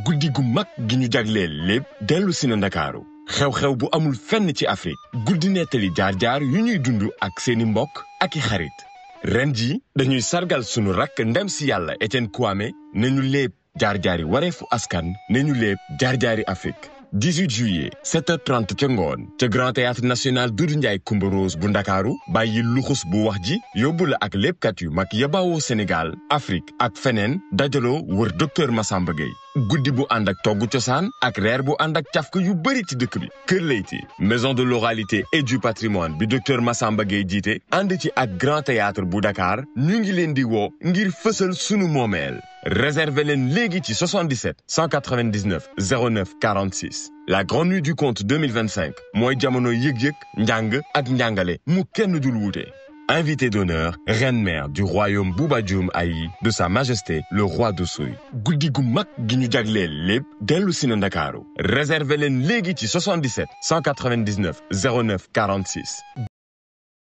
guddi gu mag gi ñu jagleel lépp dellu si na Ndakaaru xew-xew bu amul fenn ci Afrique guddi nettali jaar-jaar yu ñuy dund ak seeni mbokk ak i xarit ren ji dañuy sargal sunu rakk ndem si yàlla Etienne Kouamé ne ñu lépp jaar-jaari wareefu askan ne ñu lépp jaar-jaari Afrique 18 juillet 7h30 ca ngoon ca Grand Théâtre National Doudou Ndiaye Coumba Rose bu Ndakaaru bàyyi luxus bu wax ji yóbbu la ak léppkat yu mag yabawoo Sénégal Afrique ak feneen dajaloo wër docteur Massamba Gueye guddi bu ànd ak togg cosaan ak reer bu ànd ak cafka yu bëri ci dëkk bi Kër Leyti maison de l'oralité et du patrimoine bi docteur Massamba Gueye jiite ànd ci ak Grand Théâtre bu Dakar ñu ngi leen di woo ngir fësal sunu moomeel réservé leen léegi ci 77 199 09 46 la grande nuit du conte 2025 mooy jamono yëg-yëg njàng ak njàngale mu kenn dul wuute invité d'honneur reine-mère du royaume Bouba Dioum Ayi de sa majesté le roi d'Oussouye guddi gu mag gi ñu jagleel lépp dellu si na Ndakaaru réservé leen léegi ci 77 199 09 46